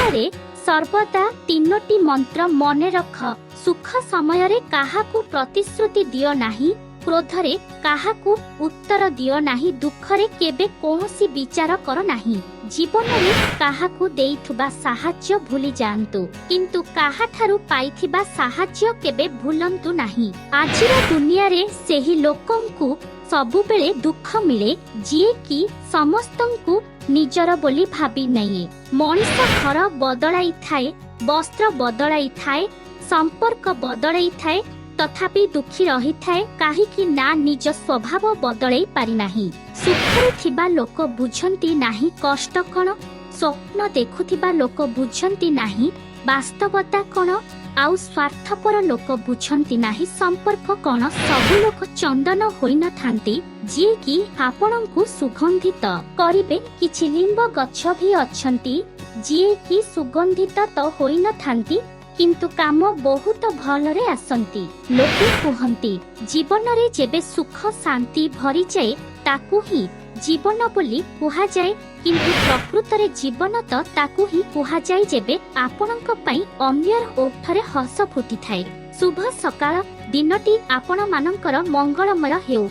ଜୀବନରେ ସର୍ବଦା ତିନୋଟି ମନ୍ତ୍ର ମନେ ରଖ। ସୁଖ ସମୟରେ କାହାକୁ ପ୍ରତିଶ୍ରୁତି ଦିଅ ନାହିଁ, କ୍ରୋଧରେ କାହାକୁ ଉତ୍ତର ଦିଅ ନାହିଁ, ଦୁଃଖରେ କେବେ କୌଣସି ବିଚାର କର ନାହିଁ। ଜୀବନରେ କାହାକୁ ଦେଇଥିବା ସାହାଯ୍ୟ ଭୁଲି ଯାଆନ୍ତୁ, କିନ୍ତୁ କାହାଠାରୁ ପାଇଥିବା ସାହାଯ୍ୟ କେବେ ଭୁଲନ୍ତୁ ନାହିଁ। ଆଜିର ଦୁନିଆରେ ସେହି ଲୋକଙ୍କୁ ସବୁବେଳେ ଦୁଃଖ ମିଳେ, ଯିଏକି ସମସ୍ତଙ୍କୁ ନିଜର ବୋଲି ଭାବି ନିଏ। ମଣିଷ ଘର ବଦଳାଇଥାଏ, ବସ୍ତ୍ର ବଦଳାଇଥାଏ, ସମ୍ପର୍କ ବଦଳାଇଥାଏ, ତଥାପି ଦୁଃଖୀ ରହିଥାଏ, କାହିଁକି ନା ନିଜ ସ୍ୱଭାବ ବଦଳେଇ ପାରିନାହିଁ। ସୁଖରେ ଥିବା ଲୋକ ବୁଝନ୍ତି ନାହିଁ କଷ୍ଟ କଣ, ସ୍ୱପ୍ନ ଦେଖୁଥିବା ଲୋକ ବୁଝନ୍ତି ନାହିଁ ବାସ୍ତବତା କଣ, ଆଉ ସ୍ୱାର୍ଥପର ଲୋକ ବୁଝନ୍ତି ନାହିଁ ସମ୍ପର୍କ କଣ। ସବୁ ଲୋକ ଚନ୍ଦନ ହୋଇନଥାନ୍ତି, ଯିଏକି ଆପଣଙ୍କୁ ସୁଗନ୍ଧିତ କରିବେ। କିଛି ଲିମ୍ବ ଗଛ ବି ଅଛନ୍ତି, ଯିଏକି ସୁଗନ୍ଧିତ ତ ହୋଇନଥାନ୍ତି, କିନ୍ତୁ କାମ ବହୁତ ଭଲରେ ଆସନ୍ତି। ଲୋକେ କୁହନ୍ତି, ଜୀବନରେ ଯେବେ ସୁଖ ଶାନ୍ତି ଭରିଯାଏ, ତାକୁ ହିଁ ଜୀବନ ବୋଲି କୁହାଯାଏ। କିନ୍ତୁ ପ୍ରକୃତରେ ଜୀବନ ତ ତାକୁ ହିଁ କୁହାଯାଏ, ଯେବେ ଆପଣଙ୍କ ପାଇଁ ଅନ୍ୟର ଓଠରେ ହସ ଫୁଟିଥାଏ। ଶୁଭ ସକାଳ। ଦିନଟି ଆପଣମାନଙ୍କର ମଙ୍ଗଳମୟ ହେଉ।